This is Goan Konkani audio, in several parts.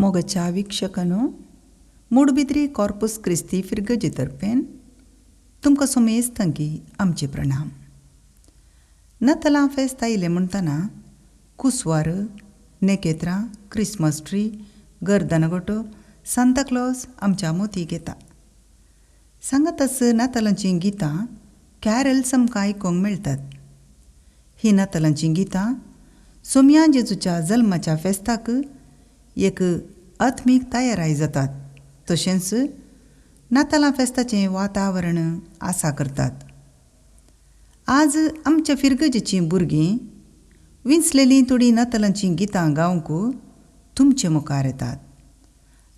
मोगाच्या वीक्षकांनो, मुडबिद्री कॉर्पूस क्रिस्ती फिर्गजी तर्फेन तुमकां सुमेस्त आमचे प्रणाम. नतलां फेस्त आयलें म्हणटना कुसवार, नेकेत्रां, क्रिसमस ट्री, गर्दनगोटो, सांताक्लॉज आमच्या मोतीक येता. सांगातच नातालांचीं गितां, कॅरल्स आमकां आयकूंक मेळटात. हीं नातालांचीं गितां सोमया जेजूच्या जल्माच्या फेस्ताक एक आत्मीक तयाराय जातात, तशेंच नातालां फेस्ताचें वातावरण आसा करतात. आज आमच्या फिर्गजेचीं भुरगीं विंचलेलीं थोडीं नातालांचीं गितां गावंक तुमचे मुखार येतात.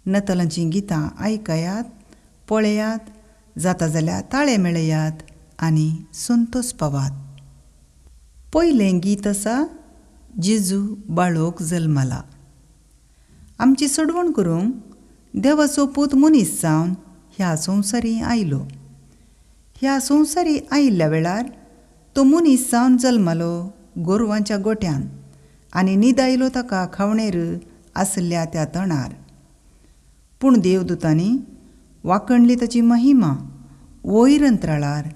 नातालांचीं गितां आयकयात, पळयात, जाता जाल्यार ताळे मेळयात आनी संतोष पावात. पयलें गीत आसा जेजू बाळोक जल्मला. आमची सोडवण करूंक देवाचो पूत मनीस जावन ह्या संवसारी आयलो. ह्या संवसारी आयिल्ल्या वेळार तो मनीस जावन जल्मलो गोरवांच्या गोट्यान आनी न्हिदायलो ताका खावणेर आशिल्ल्या त्या तणार. पूण देवदूतांनी वाखणली ताची महिमा वयर अंतराळार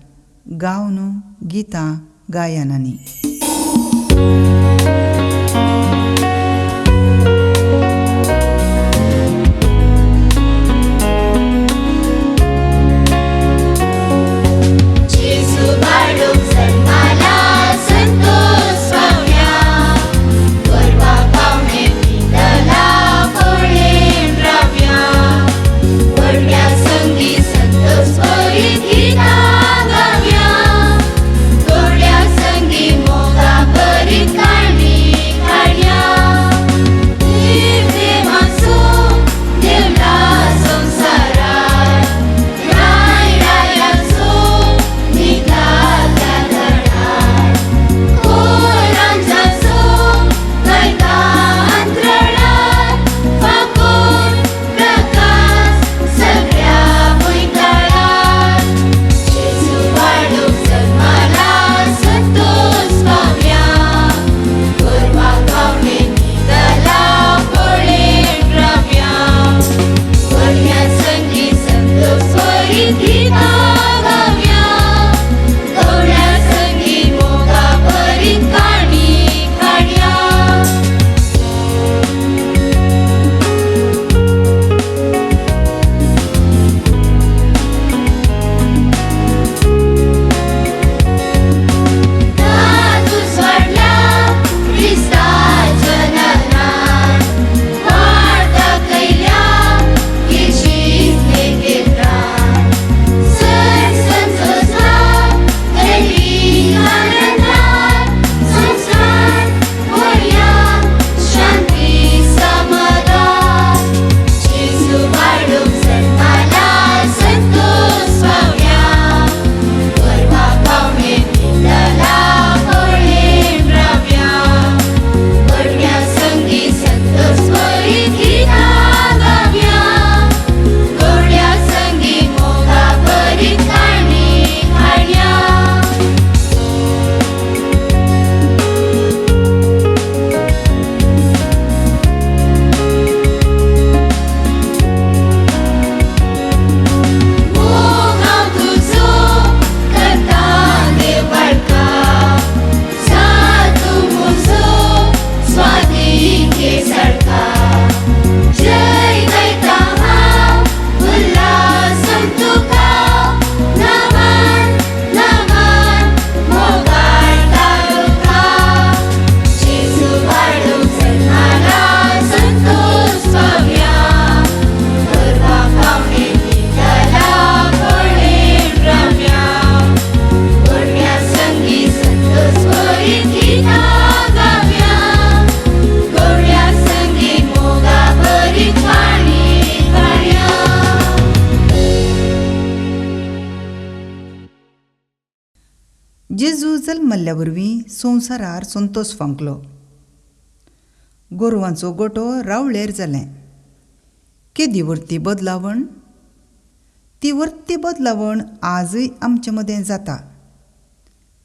गावन गितां गायनांनी. जेजू जल्मल्ल्या वरवीं संवसारार संतोष फांकलो. गोरवांचो गोटो रावळेर जालें. केदी वरती बदलावण, ती वरती बदलावण आजूय आमचे मदें जाता.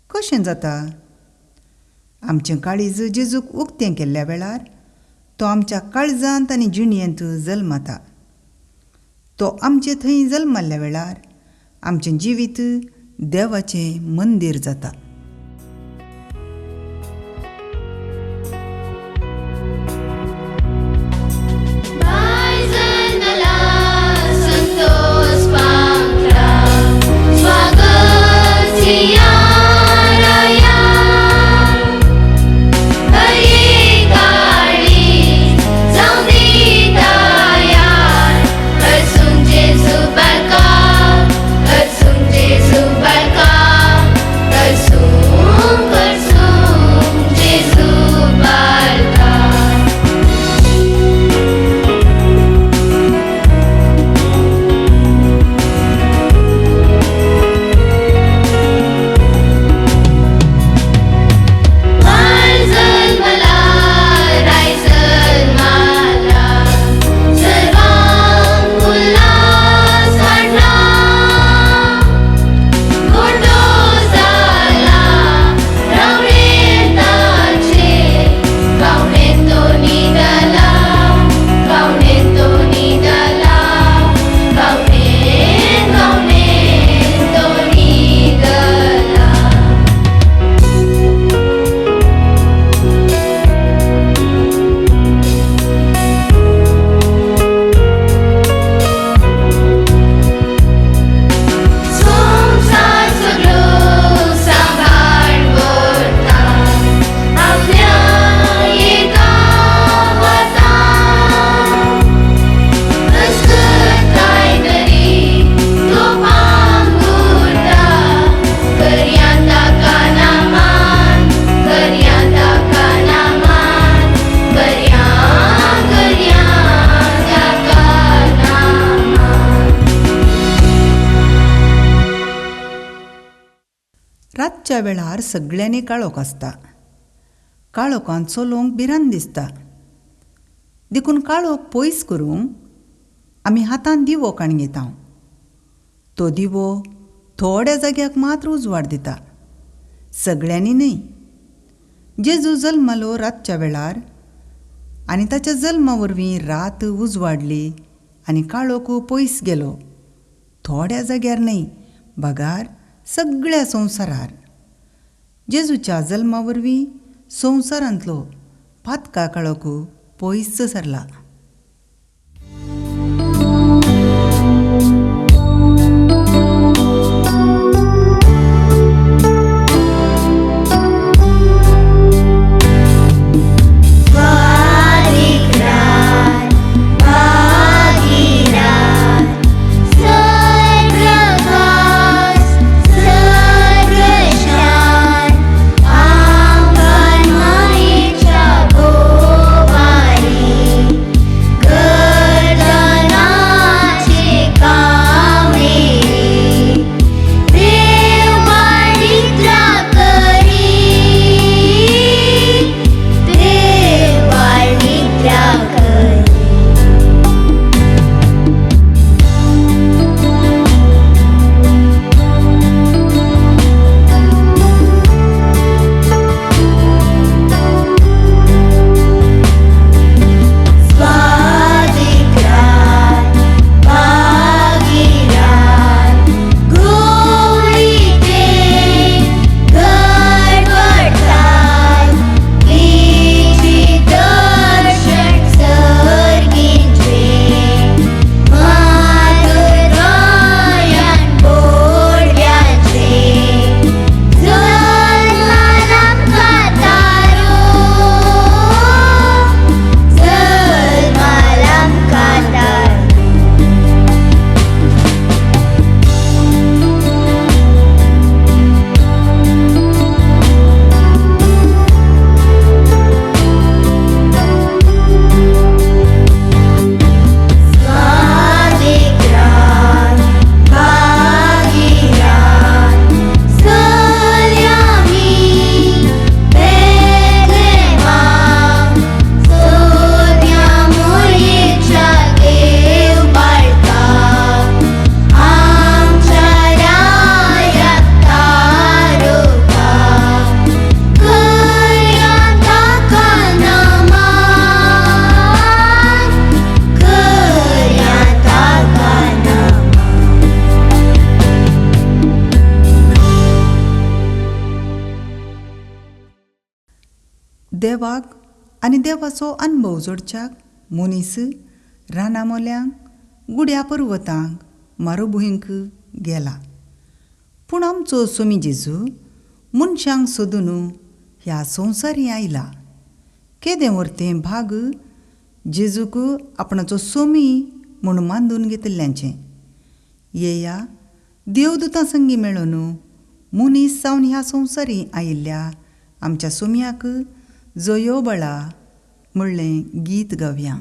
कशें जाता? आमचें काळीज जेजूक उक्तें केल्ल्या वेळार तो आमच्या काळजांत आनी जिणयेंत जल्मता. तो आमचे थंय जल्मल्ल्या वेळार आमचें जिवीत देवाचें मंदीर जाता. रातच्या वेळार सगळ्यांनी काळोख आसता. काळोखांत चलोवंक भिरांत दिसता. देखून काळोख पयस करूंक आमी हातान दिवो काण घेता. तो दिवो थोड्या जाग्याक मात्र उजवाड दिता, सगळ्यांनी न्हय. जेजू जल्मलो रातच्या वेळार आनी ताच्या जल्मा वरवीं रात उजवाडली आनी काळोख पयस गेलो. थोड्या जाग्यार न्हय, बगार सगळ्या संवसारार. जेजूच्या जल्मा वरवीं संवसारांतलो पातका काळोख पयस सरला. Bye. देवाक आनी देवाचो अनुभव जोडच्याक मनीस रानां मोल्यांक, गुड्या पर्वतांक, मारुभुंयक गेला. पूण आमचो सोमी जेजू मनशांक सोदून ह्या संवसारी आयला. केदें व्हरतें भाग जेजूक आपणाचो सोमी म्हूण मानून घेतिल्ल्यांचें. येया देवदूतां संगी मेळून मनीस जावन ह्या संवसारी आयिल्ल्या आमच्या सोम्याक जयो बळा म्हणलें गीत गावया.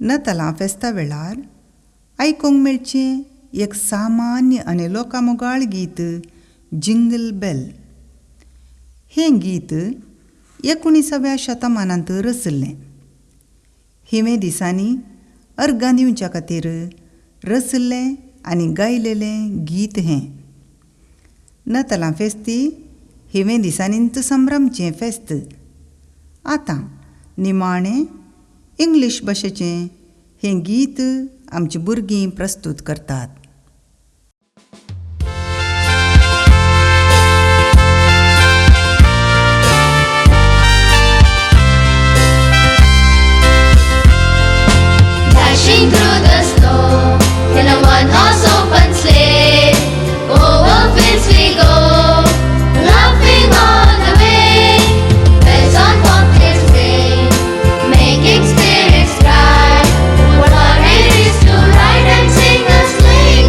नतालां फेस्ता वेळार आयकूंक मेळचें एक सामान्य आनी लोकामोगाळ गीत जिंगल बेल. हें गीत 19व्या शतमानांत रचल्लें. हिवे दिसांनी अर्गां दिवच्या खातीर रचल्लें आनी गायलेलें गीत हें. नतालां फेस्ती हिवे दिसांनीच संभ्रमचें फेस्त. आतां निमाणें इंग्लीश भाशेचें हें गीत आमची भुरगीं प्रस्तूत करतात. Dashing through the snow in a one-horse open sleigh, over fields we go, laughing all the way. Bells on bobtails ring, making spirits bright. What fun it is to ride and sing a sleigh.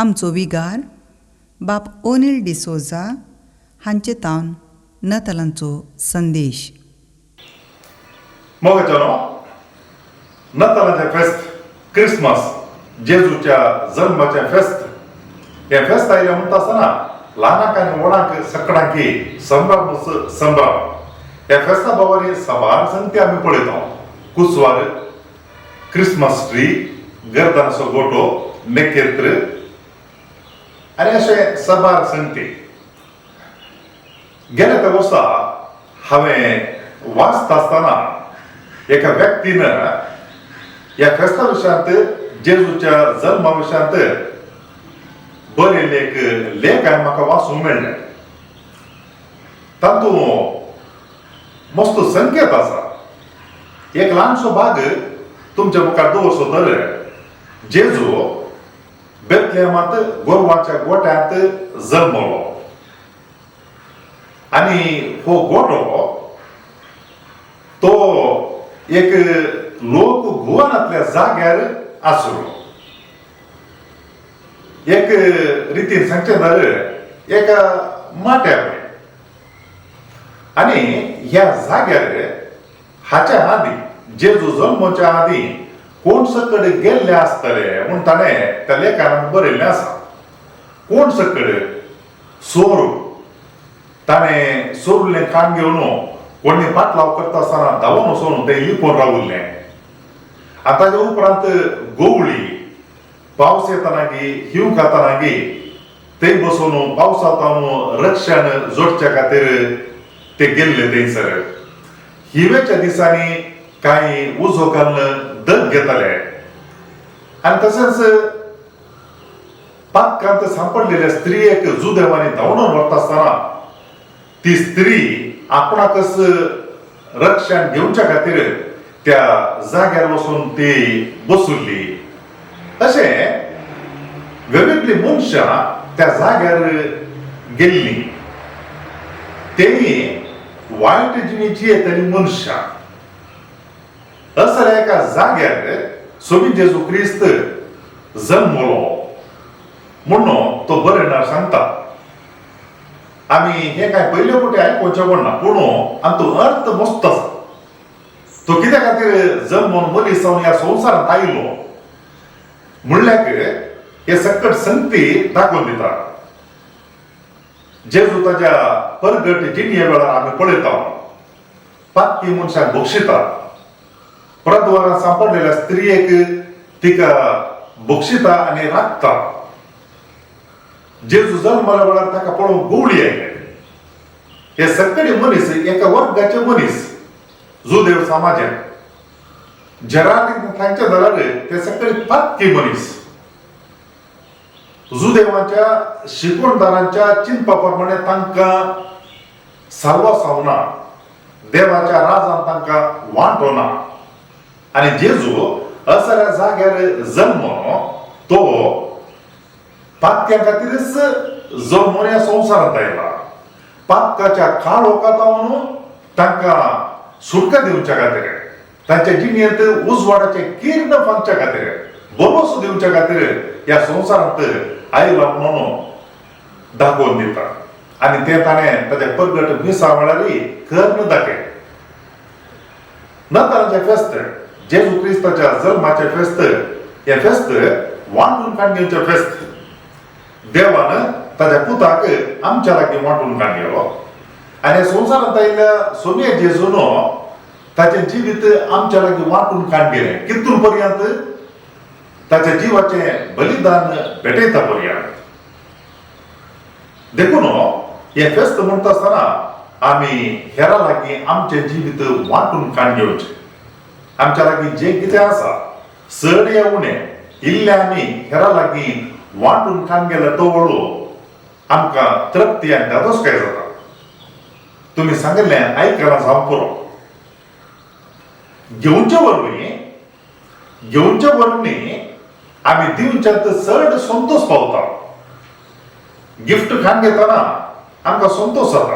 आमचो विगार बाप ओनील डिसोजा हांचे तावन नतालांचो संदेश. मोगाच्यानो, नातालांचें फेस्त, क्रिसमस, जेजूच्या जल्माचें फेस्त, हें फेस्त आयलें म्हणटा आसतना ल्हानांक आनी व्हडांक सकडांकी संभ्रमच संभ्रम. ह्या फेस्ता बाबारी साबार संगती आमी पळयता. कुसवार, क्रिसमस ट्री, गर्दानाचो गोटो, नखेत्र आनी अशें साबार संगती. गेल्या त्या वर्सा हांवें वाचता आसतना एका व्यक्तीन ह्या फेस्ता विशयांत, जेजूच्या जल्मा विशयांत बरयल्लें एक लेख हांवें म्हाका वाचूंक मेळ्ळें. तातूंत मस्त संकेत आसा. एक ल्हानसो भाग तुमच्या मुखार दवरचो तर, जेजू बेतलेमांत गोरवाच्या गोट्यांत जल्मलो आनी हो गोटो तो एक लोक भुवनांतल्या जाग्यार आसलो. एक रितीन सांगचें जाल्यार एका माट्या कडेन. आनी ह्या जाग्यार हाच्या आदीं, जेजू जल्मच्या आदीं कोण सकड गेल्ले आसतले म्हूण ताणें त्या लेखान बरयल्लें आसा. कोण सकड चोर, ताणें चोरिल्लें खाण घेवन कोणी पाटलाव करता आसतना धांवून वचून तें लिपोवन राविल्लें. आनी ताज्या उपरांत गोवळी, पावस येतना गी हिंव खातना गी थंय बसून पावसांत रक्षण जोडच्या खातीर ते गेल्ले थंयसर. हिंवेच्या दिसांनी कांय उजो घालून दग घेताले. आनी तशेंच पातकांत सांपडलेल्या स्त्रियेक जुदेवांनी धांवडून व्हरता आसतना ती स्त्री आपणाकच रक्षण घेवच्या खातीर त्या जाग्यार वचून ती बसुल्ली. अशें वेगवेगळीं मनशां त्या जाग्यार गेल्लीं. तेणी वायट जिणेची येतली मनशां. असल्या एका जाग्यार सोबीत जेजू क्रिस्त जल्मलो म्हणून तो बरयणार सांगता. आमी हें कांय पयले फावटी आयकुचें पडना, पूण आमचो अर्थ मस्त आसा. तो कित्या खातीर जल्मून मनीस जावन ह्या संवसारांत आयलो म्हणल्यार हे सकट संगती दाखोवन दिता. जेजू ताच्या परगट जिणये वेळार आमी पळयता, पातकी मनशाक बक्षिता, प्रद्वारान सांपडलेल्या स्त्रियेक तिका बक्षिता आनी राखता. जेजू जल्मल्या वेळार ताका पळोवंक गोवळी आयले. हे सगळे मनीस एका वर्गाचे मनीस, जुदेव समाजान जरांत सांगचें जाल्यार ते सगळे पातकी मनीस. जुदेवाच्या शिकवणदारांच्या चिंतपा प्रमाणे तांकां साल्वासांव ना, देवाच्या राजान तांकां वांटो ना. आनी जेजू असल्या जाग्यार जल्म तो पातक्यां खातीरच जल्मून ह्या संवसारांत आयला. पातकाच्या काळोखांत तांकां सुटका दिवच्या खातीर, तांच्या जिणेंत उजवाडाचे किर्ण फांकच्या खातीर, भरोसो दिवच्या खातीर ह्या संवसारांत आयला म्हणून दाखोवन दिता. आनी तें ताणें ताच्या परगट मिसा म्हळ्यार कर्ण दाखय. नातालांचें फेस्त, जेजू क्रिस्ताच्या जल्माचें फेस्त, हें फेस्त वांटून काडून घेवचें फेस्त. देवान ताच्या पुताक आमच्या लागीं वांटून काडून गेलो आनी संवसारांत आयिल्ल्या सोमये जेजून ताचें जिवीत आमच्या लागीं वांटून काडून गेलें. कितून पर्यंत? ताच्या जिवाचें बलिदान भेटयता पर्यंत. देखून हें फेस्त म्हणटा आसतना आमी हेरां लागीं आमचें जिवीत वांटून काडून घेवचें. आमच्या लागीं जें कितें आसा, चड या उणें, इल्लें आमी हेरां लागीं वांटून काडून गेल्यार तो वळू आमकां तृप्ती आनी धादोसकाय जाता. तुमी सांगिल्लें आयकलां जावं पुरो. घेवचे वरवीं आमी दिवच्यांत चड संतोश पावता. गिफ्ट खाण घेतना आमकां संतोश जाता,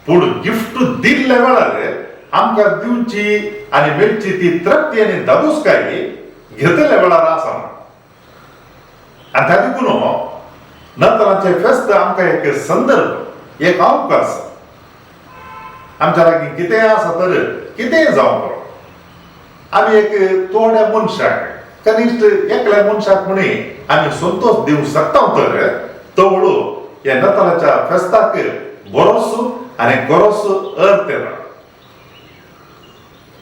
पूण गिफ्ट दिल्ल्या वेळार आमकां दिवची आनी मेळची ती तृप्ती आनी धादोसकाय घेतल्या वेळार आसना. आनी ताका देखून नातालांचें फेस्त आमकां एक संदर्भ, एक अवकाश. आमच्या लागीं कितेंय आसा तर कितेंय जावं पुरो, आमी एक थोड्या मनशाक, कनिश्ट एकल्या मनशाक म्हणी आमी संतोश दिवंक शकता तर तवळू ह्या नातालाच्या फेस्ताक बरोसो आनी गोरोसो अर्थ येता.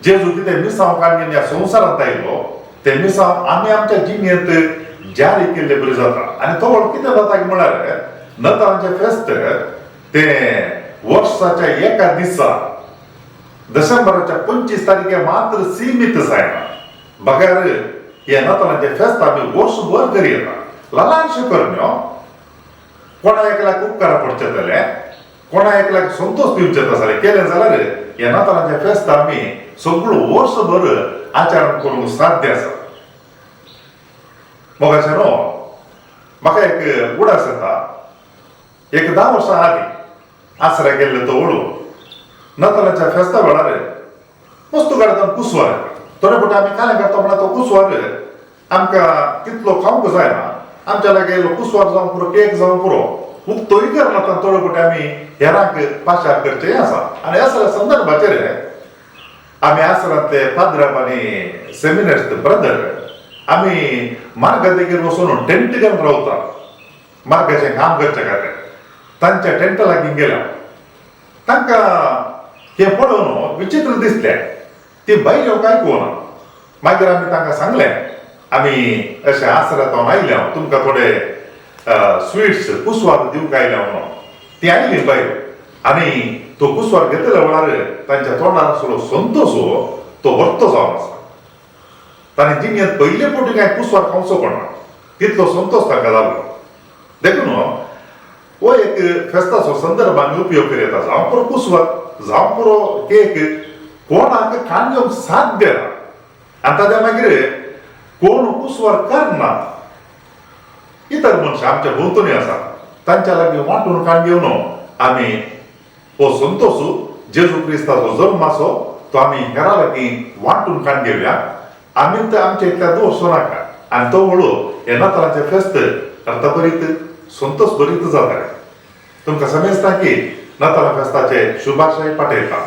जेजू कितें मिसांव काडून ह्या संवसारांत आयलो तें मिसांव आमी आमच्या जिणेंत जारी केल्ले बरी जाता. आनी तवळ कितें जाता म्हळ्यार नातालांचें फेस्त तें वर्साच्या एका दिसा डिसेंबराच्या 25 तारखे मात्र सीमित जायना, बगैर हे नातालांचें फेस्त आमी वर्सभर करी येता. ल्हानशें करण्यो कोणा एकल्याक उपकारा पडचे जाल्यार, कोणा एकल्याक संतोश दिवचे जाल्यार केलें जाल्यार हे नातालांचें फेस्त आमी सगळो वर्सभर आचरण करूंक साध्य आसा. मोगाचे न्हू, म्हाका एक उडास येता, एक 10 वर्सां आदीं आसऱ्या गेल्ले तो वळू नातालांच्या फेस्ता वेळार वस्तू काडटा कुसवार. थोडे फावटी आमी कालें करता म्हळ्यार तो कुसवार आमकां तितलो खावंक जायना. आमच्या लागीं येयलो कुसवार जावं पुरो, केक जावं पुरो, उक्तोय करना. थोडे फावटी आमी हेरांक पाशार करचें आसा. आनी असल्या संदर्भाचेर आमी आसरांतले पाद्राब आनी सेमिनर्स ब्रदर आमी मार्गा देगेर वचून टेंट घेवन रावता मार्गाचें काम करचे खातीर. तांच्या टेंटा लागीं गेल्या, तांकां हें पळोवन विचित्र दिसलें. ती बायल्यो काय कोण. मागीर आमी तांकां सांगलें, आमी अशें आसरांत आयल्या, तुमकां थोडे स्विट्स कुसवार दिवंक आयल्या म्हणून. ती आयली बायल आनी तो कुसवार घेतल्या वेळार तांच्या तोंडार आसलो संतोश तो वर्तो जावन आसा. ताणें जिणेंत पयले फावटी कांय कुसवार खावचो पडना तितलो संतोश तांकां जाल्लो. देखून हो एक फेस्ताचो संदर्भ आमी उपयोग करीत. जावं पुरो कुसवार, जावं पुरो केक, कोणाक खाण घेवंक साध्य ना. आनी ताच्या मागीर कोण कुसवार करना, इतर मनशां आमच्या भोंवतणी आसा तांच्या लागीं वांटून खाण घेवन आमी हो संतोश जेजू क्रिस्ताचो जल्माचो तो आमी हेरां लागीं वांटून खाण घेवया. आमी तर आमच्या इतल्या दवरचो नाका. आनी तो हळू हे नातालांचें फेस्त अर्थभरीत संतोश भरीत जाता. तुमकां समजता की नातालां फेस्ताचे शुभाशय पाठयता.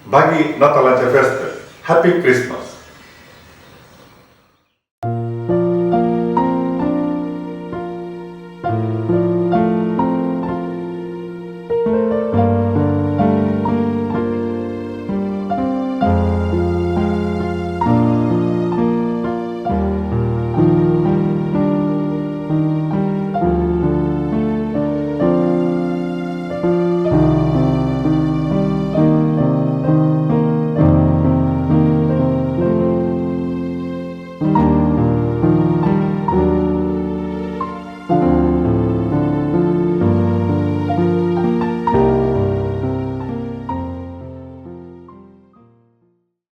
भागी नातालांचें फेस्त. Happy Christmas.